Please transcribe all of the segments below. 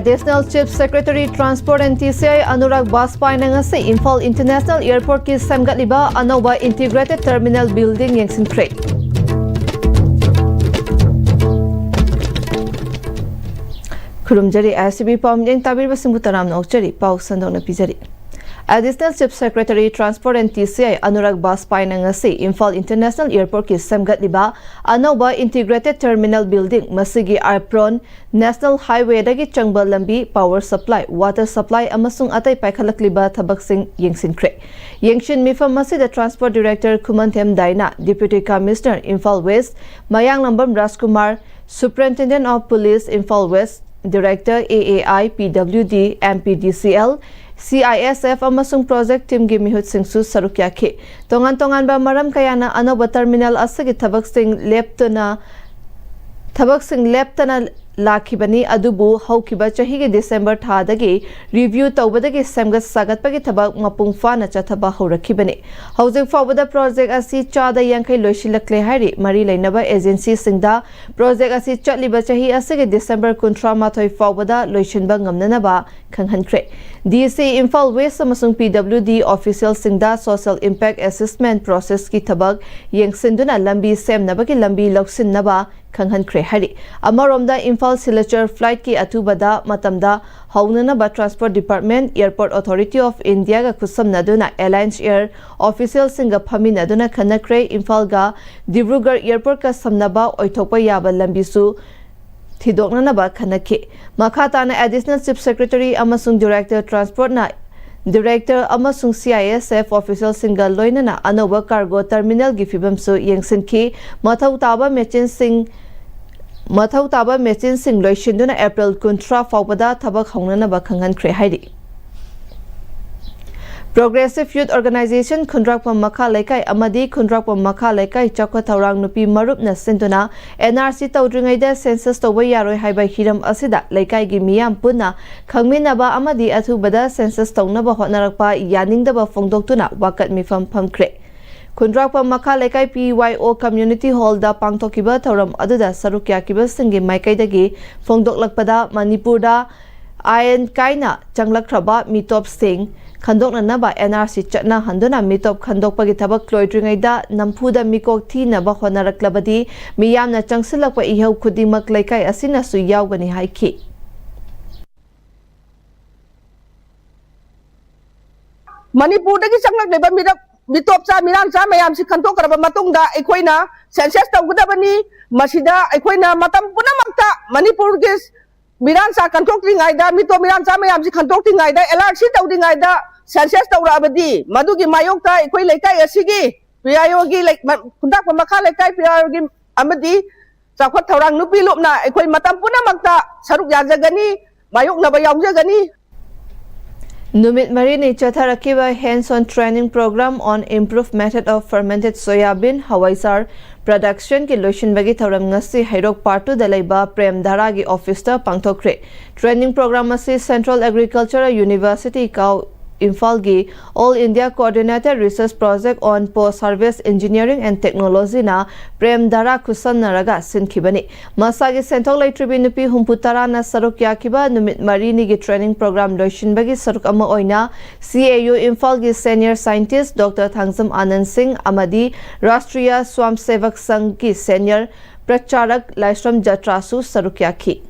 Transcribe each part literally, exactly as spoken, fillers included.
Additional Chief Secretary Transport and T C I Anurag Bajpaiyena ꯉꯁꯤ Imphal International Airportꯀꯤ ꯁꯦꯝꯒꯠꯂꯤꯕ ꯑꯅꯧꯕ Integrated Terminal Building ꯌꯦꯡꯁꯤꯟꯈ꯭ꯔꯦ꯫ ꯈꯨꯔꯨꯝꯖꯔꯤ, ICB ꯄꯥꯎ ꯃꯤꯠꯌꯦꯡ ꯇꯥꯕꯤꯔꯤꯕꯁꯤꯡꯕꯨ ꯇꯔꯥꯝꯅ ꯑꯣꯛꯆꯔꯤ꯫ ꯄꯥꯎ ꯁꯟꯗꯣꯛꯅ ꯄꯤꯖꯔꯤ꯫ Additional Chief Secretary Transport and T C I Anurag Bajpaiyena ꯉꯁꯤ Imphal International Airportꯀꯤ ꯁꯦꯝꯒꯠꯂꯤꯕ ꯑꯅꯧꯕ Integrated Terminal Building, ꯃꯁꯤꯒꯤ apron, National Highwayꯗꯒꯤ ꯆꯪꯕ ꯂꯝꯕꯤ, power supply, water supply ꯑꯃꯁꯨꯡ ꯑꯇꯩ ꯄꯥꯏꯈꯠꯂꯛꯂꯤꯕ ꯊꯕꯛꯁꯤꯡ ꯌꯦꯡꯁꯤꯟꯈ꯭ꯔꯦ꯫ ꯌꯦꯡꯁꯤꯟ ꯃꯤꯐꯝ ꯑꯁꯤꯗ Transport Director Khumanthem ꯗꯥꯏꯅꯥ, Deputy Commissioner Imphal West, Mayanglambam Rajkumar, Superintendent of Police Imphal West, Director AAI, PWD, MPDCL, CISF ꯑꯃꯁꯨꯡ project teamꯒꯤ ꯃꯤꯍꯨꯠꯁꯤꯡꯁꯨ ꯁꯔꯨꯛ ꯌꯥꯈꯤ꯫ ꯇꯣꯉꯥꯟ ꯇꯣꯉꯥꯟꯕ ꯃꯔꯝ ꯀꯌꯥꯅ ꯑꯅꯧꯕ terminal ꯑꯁꯤꯒꯤ ꯊꯕꯛꯁꯤꯡ ꯂꯦꯞꯇꯨꯅ, ꯊꯕꯛꯁꯤꯡ ꯂꯦꯞꯇꯅ ꯂꯥꯛꯈꯤꯕꯅꯤ, ꯑꯗꯨꯕꯨ ꯍꯧꯈꯤꯕ ꯆꯍꯤꯒꯤ December ꯊꯥꯗꯒꯤ review ꯇꯧꯕꯗꯒꯤ ꯁꯦꯝꯒꯠ ꯁꯥꯒꯠꯄꯒꯤ ꯊꯕꯛ ꯃꯄꯨꯡ ꯐꯥꯅ ꯆꯠꯊꯕ ꯍꯧꯔꯛꯈꯤꯕꯅꯤ꯫ ꯍꯧꯖꯤꯛ ꯐꯥꯎꯕꯗ project ꯑꯁꯤ ꯆꯥꯗ ꯌꯥꯡꯈꯩ ꯂꯣꯏꯁꯤꯜꯂꯛꯂꯦ ꯍꯥꯏꯔꯤ꯫ ꯃꯔꯤ ꯂꯩꯅꯕ agencyꯁꯤꯡꯗ project ꯑꯁꯤ ꯆꯠꯂꯤꯕ ꯆꯍꯤ ꯑꯁꯤꯒꯤ December ꯀꯨꯟꯊ꯭ꯔꯥ ꯃꯥꯊꯣꯏ ꯐꯥꯎꯕꯗ ꯂꯣꯏꯁꯤꯟꯕ ꯉꯝꯅꯅꯕ ꯈꯪꯍꯟꯈ꯭ꯔꯦ꯫ DC Imphal West ꯑꯃꯁꯨꯡ PWD officialꯁꯤꯡꯗ social impact assessment processꯀꯤ ꯊꯕꯛ ꯌꯦꯡꯁꯤꯟꯗꯨꯅ ꯂꯝꯕꯤ ꯁꯦꯝꯅꯕꯒꯤ ꯂꯝꯕꯤ ꯂꯧꯁꯤꯟꯅꯕ ꯈꯪꯍꯟꯈ꯭ꯔꯦ ꯍꯥꯏꯔꯤ꯫ ꯑꯃꯔꯣꯝꯗ, ꯏꯝꯐꯥꯜ ꯁꯤꯂꯆꯔ flightꯀꯤ ꯑꯊꯨꯕꯗ ꯃꯇꯝꯗ ꯍꯧꯅꯅꯕ Transport Department, Airport Authority of Indiaꯒ ꯈꯨꯠꯁꯝꯅꯗꯨꯅ Alliance Air officialꯁꯤꯡꯒ ꯐꯝꯃꯤꯟꯅꯗꯨꯅ ꯈꯟꯅꯈ꯭ꯔꯦ꯫ ꯏꯝꯐꯥꯜꯒ Dibrugarh airportꯀ ꯁꯝꯅꯕ ꯑꯣꯏꯊꯣꯛꯄ ꯌꯥꯕ ꯂꯝꯕꯤꯁꯨ ꯊꯤꯗꯣꯛꯅꯅꯕ ꯈꯟꯅꯈꯤ꯫ ꯃꯈꯥ ꯇꯥꯅ Additional Chief Secretary ꯑꯃꯁꯨꯡ Director Transportꯅ Director ꯑꯃꯁꯨꯡ CISF officialꯁꯤꯡꯒ ꯂꯣꯏꯅꯅ ꯑꯅꯧꯕ cargo terminalꯒꯤ ꯐꯤꯕꯝꯁꯨ ꯌꯦꯡꯁꯤꯟꯈꯤ꯫ ꯃꯊꯧ ꯇꯥꯕ machineꯁꯤꯡ, ꯃꯊꯧ ꯇꯥꯕ machineꯁꯤꯡ ꯂꯣꯏꯁꯤꯟꯗꯨꯅ April ꯀꯨꯟꯊ꯭ꯔꯥ ꯐꯥꯎꯕꯗ ꯊꯕꯛ ꯍꯧꯅꯅꯕ ꯈꯪꯍꯟꯈ꯭ꯔꯦ ꯍꯥꯏꯔꯤ꯫ Progressive Youth Organisation ꯈꯨꯟꯗ꯭ꯔꯥꯛꯄꯝ ꯃꯈꯥ ꯂꯩꯀꯥꯏ ꯑꯃꯗꯤ ꯈꯨꯟꯗ꯭ꯔꯥꯛꯄꯝ ꯃꯈꯥ ꯂꯩꯀꯥꯏ ꯆꯥꯎꯈꯠ ꯊꯧꯔꯥꯡ ꯅꯨꯄꯤ ꯃꯔꯨꯞꯅ ꯁꯤꯟꯗꯨꯅ NRC ꯇꯧꯗ꯭ꯔꯤꯉꯩꯗ census ꯇꯧꯕ ꯌꯥꯔꯣꯏ ꯍꯥꯏꯕ ꯍꯤꯔꯝ ꯑꯁꯤꯗ ꯂꯩꯀꯥꯏꯒꯤ ꯃꯤꯌꯥꯝ ꯄꯨꯟꯅ ꯈꯪꯃꯤꯟꯅꯕ ꯑꯃꯗꯤ ꯑꯊꯨꯕꯗ census ꯇꯧꯅꯕ ꯍꯣꯠꯅꯔꯛꯄ ꯌꯥꯅꯤꯡꯗꯕ ꯐꯣꯡꯗꯣꯛꯇꯨꯅ ꯋꯥꯀꯠ ꯃꯤꯐꯝ ꯐꯝꯈ꯭ꯔꯦ꯫ ꯈꯨꯟꯗ꯭ꯔꯥꯛꯄꯝ ꯃꯈꯥ ꯂꯩꯀꯥꯏ PYO Community Hallꯗ ꯄꯥꯡꯊꯣꯛꯈꯤꯕ ꯊꯧꯔꯝ ꯑꯗꯨꯗ ꯁꯔꯨꯛ ꯌꯥꯈꯤꯕꯁꯤꯡꯒꯤ ꯃꯥꯏꯀꯩꯗꯒꯤ ꯐꯣꯡꯗꯣꯛꯂꯛꯄꯗ, ꯃꯅꯤꯄꯨꯔꯗ ꯑꯥꯏꯟ ꯀꯥꯏꯅ ꯆꯪꯂꯛꯈ꯭ꯔꯕ ꯃꯤꯇꯣꯞꯁꯤꯡ ꯈꯟꯗꯣꯛꯅꯅꯕ ꯑꯦꯟ ꯑꯥꯔ ꯁꯤ ꯆꯠꯅꯍꯟꯗꯨꯅ ꯃꯤꯇꯣꯞ ꯈꯟꯗꯣꯛꯄꯒꯤ ꯊꯕꯛ ꯂꯣꯏꯗ꯭ꯔꯤꯉꯩꯗ ꯅꯝꯐꯨꯗ ꯃꯤꯀꯣꯛ ꯊꯤꯅꯕ ꯍꯣꯠꯅꯔꯛꯂꯕꯗꯤ ꯃꯤꯌꯥꯝꯅ ꯆꯪꯁꯤꯜꯂꯛꯄ ꯏꯍꯧ ꯈꯨꯗꯤꯡꯃꯛ ꯂꯩꯀꯥꯏ ꯑꯁꯤꯅꯁꯨ ꯌꯥꯎꯒꯅꯤ ꯍꯥꯏꯈꯤ꯫ ꯃꯅꯤꯄꯨꯔꯗꯒꯤ ꯆꯪꯂꯛꯂꯤꯕ ꯃꯤꯔꯛ-, ꯃꯤꯇꯣꯞꯆꯥ ꯃꯤꯔꯥꯟꯆꯥ ꯃꯌꯥꯝꯁꯤ ꯈꯟꯗꯣꯛꯈ꯭ꯔꯕ ꯃꯇꯨꯡꯗ ꯑꯩꯈꯣꯏꯅ ꯁꯦꯟꯁꯁ ꯇꯧꯒꯗꯕꯅꯤ꯫ ꯃꯁꯤꯗ ꯑꯩꯈꯣꯏꯅ ꯃꯇꯝ ꯄꯨꯝꯅꯃꯛꯇ ꯃꯅꯤꯄꯨꯔꯒꯤ ꯃꯤꯔꯥꯟꯆꯥ ꯈꯟꯗꯣꯛꯇ꯭ꯔꯤꯉꯩꯗ, ꯃꯤꯇꯣꯞ ꯃꯤꯔꯥꯟꯆꯥ ꯃꯌꯥꯝꯁꯤ ꯈꯟꯗꯣꯛꯇ꯭ꯔꯤꯉꯩꯗ, ꯑꯦꯜ ꯑꯥꯔ ꯁꯤ ꯇꯧꯗ꯭ꯔꯤꯉꯩꯗ ꯁꯦꯟꯁꯁ ꯇꯧꯔꯛꯑꯕꯗꯤ ꯃꯗꯨꯒꯤ ꯃꯥꯌꯣꯛꯇ ꯑꯩꯈꯣꯏ ꯂꯩꯀꯥꯏ ꯑꯁꯤꯒꯤ ꯄꯤ ꯑꯥꯏ ꯑꯣꯒꯤ ꯂꯩ-, ꯃ-, ꯈꯨꯟꯗ꯭ꯔꯥꯛꯄꯝ ꯃꯈꯥ ꯂꯩꯀꯥꯏ ꯄꯤ ꯑꯥꯏ ꯑꯣꯒꯤ ꯑꯃꯗꯤ ꯆꯥꯎꯈꯠ ꯊꯧꯔꯥꯡ ꯅꯨꯄꯤ ꯂꯨꯞꯅ ꯑꯩꯈꯣꯏ ꯃꯇꯝ ꯄꯨꯝꯅꯃꯛꯇ ꯁꯔꯨꯛ ꯌꯥꯖꯒꯅꯤ, ꯃꯥꯌꯣꯛꯅꯕ ꯌꯥꯎꯖꯒꯅꯤ꯫ ꯅꯨꯃꯤꯠ ꯃꯔꯤꯅꯤ ꯆꯠꯊꯔꯛꯈꯤꯕ Hands-on Training Program on Improved Method of Fermented Soya Bean, Hawaijar, Productionꯒꯤ ꯂꯣꯏꯁꯤꯟꯕꯒꯤ ꯊꯧꯔꯝ ꯉꯁꯤ ꯍꯩꯔꯣꯛ Part Twoꯗ ꯂꯩꯕ ꯄ꯭ꯔꯦꯝ ꯙꯥꯔꯥꯒꯤ ꯑꯣꯐꯤꯁꯇ ꯄꯥꯡꯊꯣꯛꯈ꯭ꯔꯦ꯫ Training program ꯑꯁꯤ Central Agricultural University ꯀꯥꯎ ꯏꯝꯐꯥꯜꯒꯤ All India Coordinated Research Project on Post Harvest Engineering and Technologyꯅ Prem ꯙꯥꯔꯥ ꯈꯨꯠꯁꯝꯅꯔꯒ ꯁꯤꯟꯈꯤꯕꯅꯤ꯫ ꯃꯁꯥꯒꯤ ꯁꯦꯟꯊꯣꯛ ꯂꯩꯇ꯭ꯔꯤꯕꯤ ꯅꯨꯄꯤ ꯍꯨꯝꯐꯨ ꯇꯔꯥꯅ ꯁꯔꯨꯛ ꯌꯥꯈꯤꯕ ꯅꯨꯃꯤꯠ ꯃꯔꯤꯅꯤꯒꯤ training program ꯂꯣꯏꯁꯤꯟꯕꯒꯤ ꯁꯔꯨꯛ ꯑꯃ ꯑꯣꯏꯅ C A U ꯏꯝꯐꯥꯜꯒꯤ senior scientist Doctor ꯊꯥꯡꯖꯝ ꯑꯥꯅꯟ ꯁꯤꯡ ꯑꯃꯗꯤ ꯔꯥꯁꯇ꯭ꯔꯤꯌꯥ ꯁ꯭ꯋꯥꯝ ꯁꯦꯚꯛ ꯁꯪꯘꯒꯤ senior ꯄ꯭ꯔꯆꯥꯔꯛ ꯂꯥꯏꯁ꯭ꯔꯝ ꯖꯇ꯭ꯔꯥꯁꯨ ꯁꯔꯨꯛ ꯌꯥꯈꯤ꯫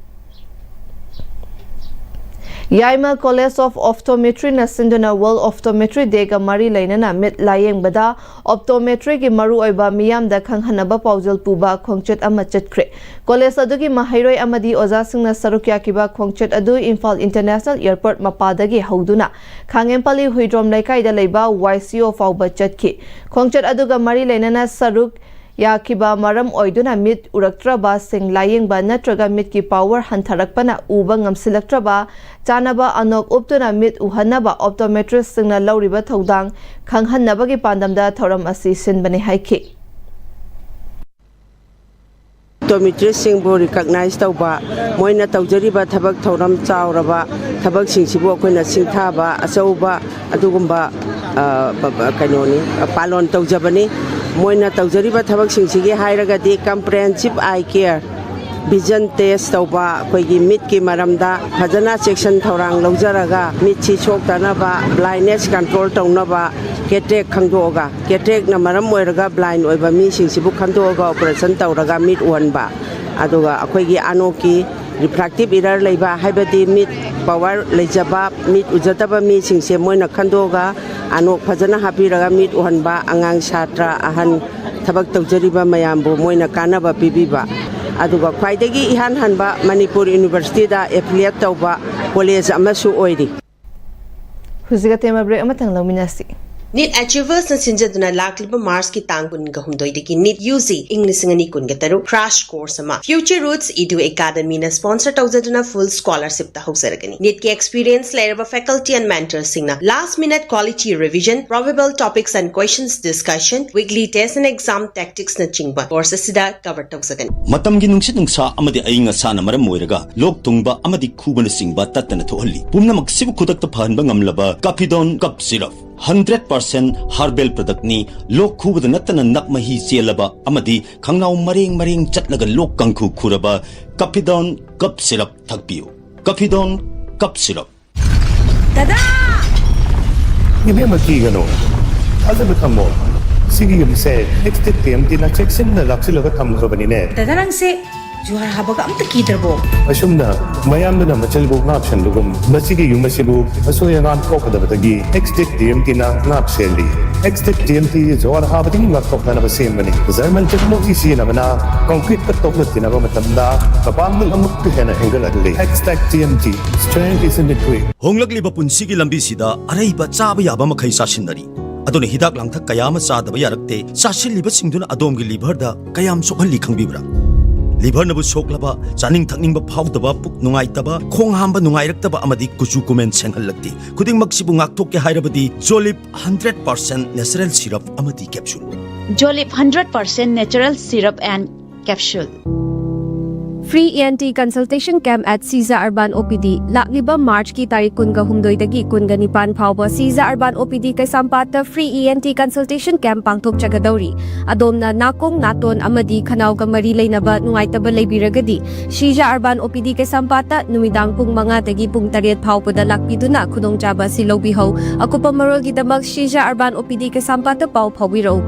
ꯌꯥꯏꯃ College of Optometryꯅ ꯁꯤꯟꯗꯨꯅ World Optometry Dayꯒ ꯃꯔꯤ ꯂꯩꯅꯅ ꯃꯤꯠ ꯂꯥꯌꯦꯡꯕꯗ optometryꯒꯤ ꯃꯔꯨꯑꯣꯏꯕ ꯃꯤꯌꯥꯝꯗ ꯈꯪꯍꯟꯅꯕ ꯄꯥꯎꯖꯦꯜ ꯄꯨꯕ ꯈꯣꯡꯆꯠ ꯑꯃ ꯆꯠꯈ꯭ꯔꯦ꯫ ꯀꯣꯂꯦꯖ ꯑꯗꯨꯒꯤ ꯃꯍꯩꯔꯣꯏ ꯑꯃꯗꯤ ꯑꯣꯖꯥꯁꯤꯡꯅ ꯁꯔꯨꯛ ꯌꯥꯈꯤꯕ ꯈꯣꯡꯆꯠ ꯑꯗꯨ ꯏꯝꯐꯥꯜ International Airport ꯃꯄꯥꯗꯒꯤ ꯍꯧꯗꯨꯅ ꯈꯥꯉꯦꯝꯄꯜꯂꯤ ꯍꯨꯏꯗ꯭ꯔꯣꯝ ꯂꯩꯀꯥꯏꯗ ꯂꯩꯕ Y C O ꯐꯥꯎꯕ ꯆꯠꯈꯤ꯫ ꯈꯣꯡꯆꯠ ꯑꯗꯨꯒ ꯃꯔꯤ ꯂꯩꯅꯅ ꯁꯔꯨꯛ ꯌꯥꯈꯤꯕ ꯃꯔꯝ ꯑꯣꯏꯗꯨꯅ ꯃꯤꯠ ꯎꯔꯛꯇ꯭ꯔꯕꯁꯤꯡ ꯂꯥꯌꯦꯡꯕ ꯅꯠꯇ꯭ꯔꯒ ꯃꯤꯠꯀꯤ power ꯍꯟꯊꯔꯛꯄꯅ ꯎꯕ ꯉꯝꯁꯤꯜꯂꯛꯇ꯭ꯔꯕ ꯆꯥꯅꯕ ꯑꯅꯣꯛ ꯎꯞꯇꯨꯅ ꯃꯤꯠ ꯎꯍꯟꯅꯕ optometristꯁꯤꯡꯅ ꯂꯧꯔꯤꯕ ꯊꯧꯗꯥꯡ ꯈꯪꯍꯟꯅꯕꯒꯤ ꯄꯥꯟꯗꯝꯗ ꯊꯧꯔꯝ ꯑꯁꯤ ꯁꯤꯟꯕꯅꯤ ꯍꯥꯏꯈꯤ꯫ Optometristꯁꯤꯡꯕꯨ recognize ꯇꯧꯕ, ꯃꯣꯏꯅ ꯇꯧꯖꯔꯤꯕ ꯊꯕꯛ ꯊꯧꯔꯝ ꯆꯥꯎꯔꯕ ꯊꯕꯛꯁꯤꯡꯁꯤꯕꯨ ꯑꯩꯈꯣꯏꯅ ꯁꯤꯡꯊꯥꯕ, ꯑꯆꯧꯕ ꯑꯗꯨꯒꯨꯝꯕ, ꯑ, ꯕ-, ꯕ-, ꯀꯩꯅꯣꯅꯤ, ꯄꯥꯂꯣꯟ ꯇꯧꯖꯕꯅꯤ꯫ ꯃꯣꯏꯅ ꯇꯧꯖꯔꯤꯕ ꯊꯕꯛꯁꯤꯡꯁꯤꯒꯤ ꯍꯥꯏꯔꯒꯗꯤ comprehensive eye care, vision test ꯇꯧꯕ, ꯑꯩꯈꯣꯏꯒꯤ ꯃꯤꯠꯀꯤ ꯃꯔꯝꯗ ꯐꯖꯅ ꯆꯦꯛꯁꯤꯟ ꯊꯧꯔꯥꯡ ꯂꯧꯖꯔꯒ ꯃꯤꯠꯁꯤ ꯁꯣꯛꯇꯅꯕ, ꯕ꯭ꯂꯥꯏꯟꯅꯦꯁ ꯀꯟꯇ꯭ꯔꯣꯜ ꯇꯧꯅꯕ, ꯀꯦꯇ꯭ꯔꯦꯛ ꯈꯪꯗꯣꯛꯑꯒ, ꯀꯦꯇ꯭ꯔꯦꯛꯅ ꯃꯔꯝ ꯑꯣꯏꯔꯒ ꯕ꯭ꯂꯥꯏꯟ ꯑꯣꯏꯕ ꯃꯤꯁꯤꯡꯁꯤꯕꯨ ꯈꯟꯗꯣꯛꯑꯒ ꯑꯣꯄꯔꯦꯁꯟ ꯇꯧꯔꯒ ꯃꯤꯠ ꯎꯍꯟꯕ꯫ ꯑꯗꯨꯒ ꯑꯩꯈꯣꯏꯒꯤ ꯑꯅꯣꯛꯀꯤ ꯔꯤꯐ꯭ꯔꯦꯛꯇꯤꯞ ꯏꯔꯔ ꯂꯩꯕ, ꯍꯥꯏꯕꯗꯤ ꯃꯤꯠ ꯄꯋꯥꯔ ꯂꯩꯖꯕ, ꯃꯤꯠ ꯎꯖꯗꯕ ꯃꯤꯁꯤꯡꯁꯦ ꯃꯣꯏꯅ ꯈꯟꯗꯣꯛꯑꯒ ꯑꯅꯣꯛ ꯐꯖꯅ ꯍꯥꯞꯄꯤꯔꯒ ꯃꯤꯠ ꯎꯍꯟꯕ, ꯑꯉꯥꯡ, ꯁꯥꯇ꯭ꯔ, ꯑꯍꯟ, ꯊꯕꯛ ꯇꯧꯖꯔꯤꯕ ꯃꯌꯥꯝꯕꯨ ꯃꯣꯏꯅ ꯀꯥꯟꯅꯕ ꯄꯤꯕꯤꯕ꯫ ꯑꯗꯨꯒ ꯈ꯭ꯋꯥꯏꯗꯒꯤ ꯏꯍꯥꯟ ꯍꯥꯟꯕ ꯃꯅꯤꯄꯨꯔ ꯌꯨꯅꯤꯚꯔꯁꯤꯇꯤꯗ ꯑꯦꯐꯤꯂꯤꯌꯦꯠ ꯇꯧꯕ ꯀꯣꯂꯦꯖ ꯑꯃꯁꯨ ꯑꯣꯏꯔꯤ꯫ ꯍꯧꯖꯤꯛ ꯑꯇꯦꯟꯕ ꯕ꯭ꯔꯦꯛ ꯑꯃꯇꯪ ꯂꯧꯃꯤꯟꯅꯁꯤ꯫ ꯅꯤꯠ ꯑꯦꯆꯤꯚꯔꯁꯅ ꯁꯤꯟꯖꯗꯨꯅ ꯂꯥꯛꯂꯤꯕ ꯃꯥꯔꯆꯀꯤ ꯇꯥꯡ ꯀꯨꯟꯒ ꯍꯨꯝꯗꯣꯏꯗꯒꯤ ꯅꯤꯠ ꯌꯨ ꯖꯤ ꯏꯪ ꯂꯤꯁꯤꯡ ꯑꯅꯤ ꯀꯨꯟꯒ ꯇꯔꯨꯛ ꯀ꯭ꯔꯥꯁ ꯀꯣꯔꯁ ꯑꯃ ꯐ꯭ꯌꯨꯆꯔ ꯔꯨꯠꯁ ꯏꯗꯨ ꯑꯦꯀꯥꯗꯃꯤꯅ ꯁ꯭ꯄꯣꯟꯁꯔ ꯇꯧꯖꯗꯨꯅ ꯐꯨꯜ ꯁ꯭ꯀꯣꯂꯔꯁꯤꯞꯇ ꯍꯧꯖꯔꯒꯅꯤ꯫ ꯅꯤꯠꯀꯤ ꯑꯦꯛꯁꯄꯤꯔꯤꯌꯦꯟꯁ ꯂꯩꯔꯕ ꯐꯦꯀꯜꯇꯤ ꯑꯦꯟ ꯃꯦꯟꯇꯔꯁꯤꯡꯅ last minute quality revision, probable topics and questions discussion, weekly test and exam ꯇꯦꯛꯇꯤꯛꯁꯅꯆꯤꯡꯕ ꯀꯣꯔꯁ ꯑꯁꯤꯗ ꯀꯚꯔ ꯇꯧꯖꯒꯅꯤ꯫ ꯃꯇꯝꯒꯤ ꯅꯨꯡꯁꯤꯠ ꯅꯨꯡꯁꯥ ꯑꯃꯗꯤ ꯑꯏꯪ ꯑꯁꯥꯅ ꯃꯔꯝ ꯑꯣꯏꯔꯒ ꯂꯣꯛ ꯊꯨꯡꯕ ꯑꯃꯗꯤ ꯈꯨꯕꯅꯆꯤꯡꯕ ꯇꯠꯇꯅ ꯊꯣꯛꯍꯜꯂꯤ꯫ ꯄꯨꯝꯅꯃꯛꯁꯤꯕꯨ ꯈꯨꯗꯛꯇ ꯐꯍꯟꯕ ꯉꯝꯂꯕ ꯀꯥꯐꯤꯗꯣꯟ ꯀꯞ ꯁꯤꯔꯞ, ꯍꯟꯗ꯭ꯔꯦꯠ ꯄꯥꯔꯁꯦꯟ ꯍꯥꯔꯕꯦꯜ ꯄ꯭ꯔꯗꯛꯅꯤ꯫ ꯂꯣꯛ ꯈꯨꯕꯗ ꯅꯠꯇꯅ ꯅꯞ ꯃꯍꯤ ꯆꯦꯜꯂꯕ ꯑꯃꯗꯤ ꯈꯪꯅꯥꯎ ꯃꯔꯦꯡ ꯃꯔꯦꯡ ꯆꯠꯂꯒ ꯂꯣꯛ ꯀꯥꯡꯈꯨ ꯈꯨꯔꯕ ꯀꯥꯐꯤꯗꯣꯟ ꯀꯞ ꯁꯤꯔꯞ ꯊꯛꯄꯤꯌꯨ꯫ ꯀꯥꯐꯤꯗꯣꯟ ꯀꯞ ꯁꯤꯔꯞ꯫ ꯗꯗꯥ! ꯏꯕꯦꯝꯃ, ꯀꯤꯒꯅꯨ, ꯊꯥꯖꯕ ꯊꯝꯃꯣ꯫ ꯁꯤꯒꯤ ꯌꯨꯝꯁꯦ ꯑꯦꯛꯁꯇꯦꯛ ꯇꯤ ꯑꯦꯝ ꯇꯤꯅ ꯆꯦꯛꯁꯤꯟꯅ ꯂꯥꯛꯁꯤꯜꯂꯒ ꯊꯝꯈ꯭ꯔꯕꯅꯤꯅꯦ꯫ ꯗꯗꯥ, ꯅꯪꯁꯦ ꯖꯨꯍꯥꯔ ꯍꯥꯕꯒ ꯑꯝꯇ ꯀꯤꯗ꯭ꯔꯕꯣ? ꯑꯁꯨꯝꯅ ꯃꯌꯥꯝꯗꯨꯅ ꯃꯆꯜꯕꯨ ꯉꯥꯛ ꯁꯦꯟꯕꯒꯨꯝ, ꯃꯁꯤꯒꯤ ꯌꯨꯝ ꯑꯁꯤꯕꯨ ꯑꯁꯣꯏ ꯑꯉꯥꯝ ꯊꯣꯛꯀꯗꯕꯗꯒꯤ ꯑꯦꯛꯁꯇꯦꯛ ꯇꯤ ꯑꯦꯝ ꯇꯤꯅ ꯉꯥꯛ ꯁꯦꯜꯂꯤ꯫ ꯑꯦꯛꯁꯇꯦꯛ ꯇꯤ ꯑꯦꯝ ꯇꯤ ꯖꯨꯍꯥꯔ ꯍꯥꯕꯗꯒꯤ ꯉꯥꯛꯊꯣꯛꯅꯅꯕ ꯁꯦꯝꯕꯅꯤ꯫ ꯖꯔꯃꯟ ꯇꯦꯛꯅꯣꯂꯣꯖꯤ ꯁꯤꯖꯤꯟꯅꯕꯅ ꯀꯪꯀ꯭ꯔꯤꯠꯀ ꯇꯣꯛꯅ ꯇꯤꯟꯅꯕ ꯃꯇꯝꯗ ꯃꯄꯥꯡꯒꯜ ꯑꯃꯨꯛꯀ ꯍꯦꯟꯅ ꯍꯦꯟꯒꯠꯍꯜꯂꯤ꯫ Xtech T M T, strength is in the grit. ꯍꯣꯡꯂꯛꯂꯤꯕ ꯄꯨꯟꯁꯤꯒꯤ ꯂꯝꯕꯤꯁꯤꯗ ꯑꯔꯩꯕ ꯆꯥꯕ ꯌꯥꯕ ꯃꯈꯩ ꯆꯥꯁꯤꯟꯅꯔꯤ꯫ ꯑꯗꯨꯅ ꯍꯤꯗꯥꯛ ꯂꯥꯡꯊꯛ ꯀꯌꯥ ꯑꯃ ꯆꯥꯗꯕ ꯌꯥꯔꯛꯇꯦ꯫ ꯆꯥꯁꯤꯜꯂꯤꯕꯁꯤꯡꯗꯨꯅ ꯑꯗꯣꯝꯒꯤ ꯂꯤꯚꯔꯗ ꯀꯌꯥꯝ ꯁꯣꯛꯍꯜꯂꯤ ꯈꯪꯕꯤꯕ꯭ꯔꯥ? ꯂꯤꯚꯔꯅꯕꯨ ꯁꯣꯛꯂꯕ, ꯆꯥꯅꯤꯡ ꯊꯛꯅꯤꯡꯕ ꯐꯥꯎꯗꯕ, ꯄꯨꯛ ꯅꯨꯡꯉꯥꯏꯇꯕ, ꯈꯣꯡ ꯍꯥꯝꯕ ꯅꯨꯡꯉꯥꯏꯔꯛꯇꯕ ꯑꯃꯗꯤ ꯀꯨꯆꯨ ꯀꯨꯃꯦꯟ ꯁꯦꯡꯍꯜꯂꯛꯇꯦ꯫ ꯈꯨꯗꯤꯡꯃꯛꯁꯤꯕꯨ ꯉꯥꯛꯊꯣꯛꯀꯦ ꯍꯥꯏꯔꯕꯗꯤ ꯖꯣꯂꯤꯞ ꯍꯟꯗ꯭ꯔꯦꯠ ꯄꯥꯔꯁꯦꯟ ꯅꯦꯆꯔꯦꯜ ꯁꯤꯔꯞ ꯑꯃꯗꯤ capsule. Jolip hundred percent natural syrup and capsule. Free E N T consultation camp at Sija Urban O P D, ꯂꯥꯛꯂꯤꯕ ꯃꯥꯔꯆꯀꯤ ꯇꯥꯔꯤꯛ ꯀꯨꯟꯒ ꯍꯨꯝꯗꯣꯏꯗꯒꯤ ꯀꯨꯟꯒ ꯅꯤꯄꯥꯟ ꯐꯥꯎꯕ ꯁꯤꯖꯥ ꯑꯔꯕꯥꯟ ꯑꯣ ꯄꯤ ꯗꯤ ꯀꯩꯁꯥꯝꯄꯥꯠꯇ free E N T consultation camp ꯄꯥꯡꯊꯣꯛꯆꯒꯗꯧꯔꯤ꯫ ꯑꯗꯣꯝꯅ ꯅꯥꯀꯣꯡ, ꯅꯥꯇꯣꯟ ꯑꯃꯗꯤ ꯈꯅꯥꯎꯒ ꯃꯔꯤ ꯂꯩꯅꯕ ꯅꯨꯡꯉꯥꯏꯇꯕ ꯂꯩꯕꯤꯔꯒꯗꯤ, ꯁꯤꯖꯥ ꯑꯔꯕꯥꯟ ꯑꯣ ꯄꯤ ꯗꯤ ꯀꯩꯁꯥꯝꯄꯥꯠꯇ ꯅꯨꯃꯤꯗꯥꯡ ꯄꯨꯡ ꯃꯉꯥꯗꯒꯤ ꯄꯨꯡ ꯇꯔꯦꯠ ꯐꯥꯎꯕꯗ ꯂꯥꯛꯄꯤꯗꯨꯅ ꯈꯨꯗꯣꯡꯆꯥꯕ ꯑꯁꯤ ꯂꯧꯕꯤꯍꯧ꯫ ꯑꯀꯨꯞꯄ ꯃꯔꯣꯜꯒꯤꯗꯃꯛ ꯁꯤꯖꯥ ꯑꯔꯕꯥꯟ ꯑꯣ ꯄꯤ ꯗꯤ ꯀꯩꯁꯥꯝꯄꯥꯠꯇ ꯄꯥꯎ ꯐꯥꯎꯕꯤꯔꯛꯎ꯫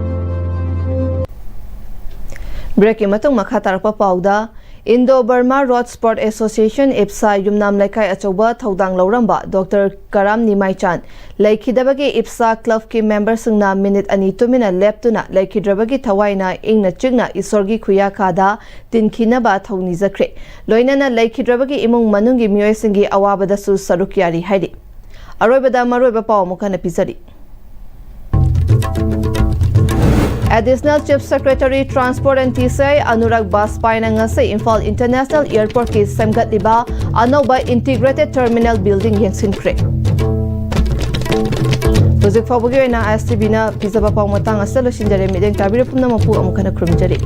ꯕ꯭ꯔꯦꯛꯀꯤ ꯃꯇꯨꯡ ꯃꯈꯥ ꯇꯥꯔꯛꯄ ꯄꯥꯎꯗ, ꯏꯟꯗꯣ ꯕꯔꯃꯥ ꯔꯣꯗ ꯁ꯭ꯄꯣꯔꯠ ꯑꯦꯁꯣꯁꯤꯌꯦꯁꯟ, ꯏꯞꯁꯥ, ꯌꯨꯝꯅꯥꯝ ꯂꯩꯀꯥꯏ ꯑꯆꯧꯕ ꯊꯧꯗꯥꯡ ꯂꯧꯔꯝꯕ ꯗꯣꯛꯇꯔ ꯀꯔꯥꯝ ꯅꯤꯃꯥꯏꯆꯥꯟ ꯂꯩꯈꯤꯗꯕꯒꯤ ꯏꯞꯁꯥ ꯀ꯭ꯂꯕꯀꯤ ꯃꯦꯝꯕꯔꯁꯤꯡꯅ ꯃꯤꯅꯤꯠ ꯑꯅꯤ ꯇꯨꯃꯤꯟꯅ ꯂꯦꯞꯇꯨꯅ ꯂꯩꯈꯤꯗ꯭ꯔꯕꯒꯤ ꯊꯋꯥꯏꯅ ꯏꯪꯅ ꯆꯤꯛꯅ ꯏꯁꯣꯔꯒꯤ ꯈꯨꯌꯥꯀꯥꯗ ꯇꯤꯟꯈꯤꯅꯕ ꯊꯧꯅꯤꯖꯈ꯭ꯔꯦ꯫ ꯂꯣꯏꯅꯅ ꯂꯩꯈꯤꯗ꯭ꯔꯕꯒꯤ ꯏꯃꯨꯡ ꯃꯅꯨꯡꯒꯤ ꯃꯤꯑꯣꯏꯁꯤꯡꯒꯤ ꯑꯋꯥꯕꯗꯁꯨ ꯁꯔꯨꯛ ꯌꯥꯔꯤ ꯍꯥꯏꯔꯤ꯫ ꯑꯔꯣꯏꯕꯗ ꯃꯔꯨꯑꯣꯏꯕ ꯄꯥꯎ ꯑꯃꯨꯛ ꯍꯟꯅ ꯄꯤꯖꯔꯤ꯫ Additional Chief Secretary Transport and T C I Anurag ꯕꯥꯖꯄꯥꯏꯅ ꯉꯁꯤ ꯏꯝꯐꯥꯜ ꯏꯟꯇꯔꯅꯦꯁꯅꯦꯜ ꯑꯦꯌꯔꯄꯣꯔꯠꯀꯤ ꯁꯦꯝꯒꯠꯂꯤꯕ ꯑꯅꯧꯕ ꯏꯟꯇꯤꯒ꯭ꯔꯦꯇꯦꯗ ꯇꯔꯃꯤꯅꯦꯜ ꯕꯤꯜꯗꯤꯡ ꯌꯦꯡꯁꯤꯟꯈ꯭ꯔꯦ꯫ ꯍꯧꯖꯤꯛ ꯐꯥꯎꯕꯒꯤ ꯑꯣꯏꯅ ꯑꯥꯏ ꯑꯦꯁ ꯇꯤ ꯚꯤꯅ ꯄꯤꯖꯕ ꯄꯥꯎ ꯃꯇꯥꯡ ꯑꯁꯤꯗ ꯂꯣꯏꯁꯤꯟꯖꯔꯦ꯫ ꯃꯤꯠꯌꯦꯡ ꯇꯥꯕꯤꯔꯤꯕ ꯄꯨꯝꯅꯃꯛꯄꯨ ꯑꯃꯨꯛ ꯍꯟꯅ ꯈꯨꯔꯨꯝꯖꯔꯤ꯫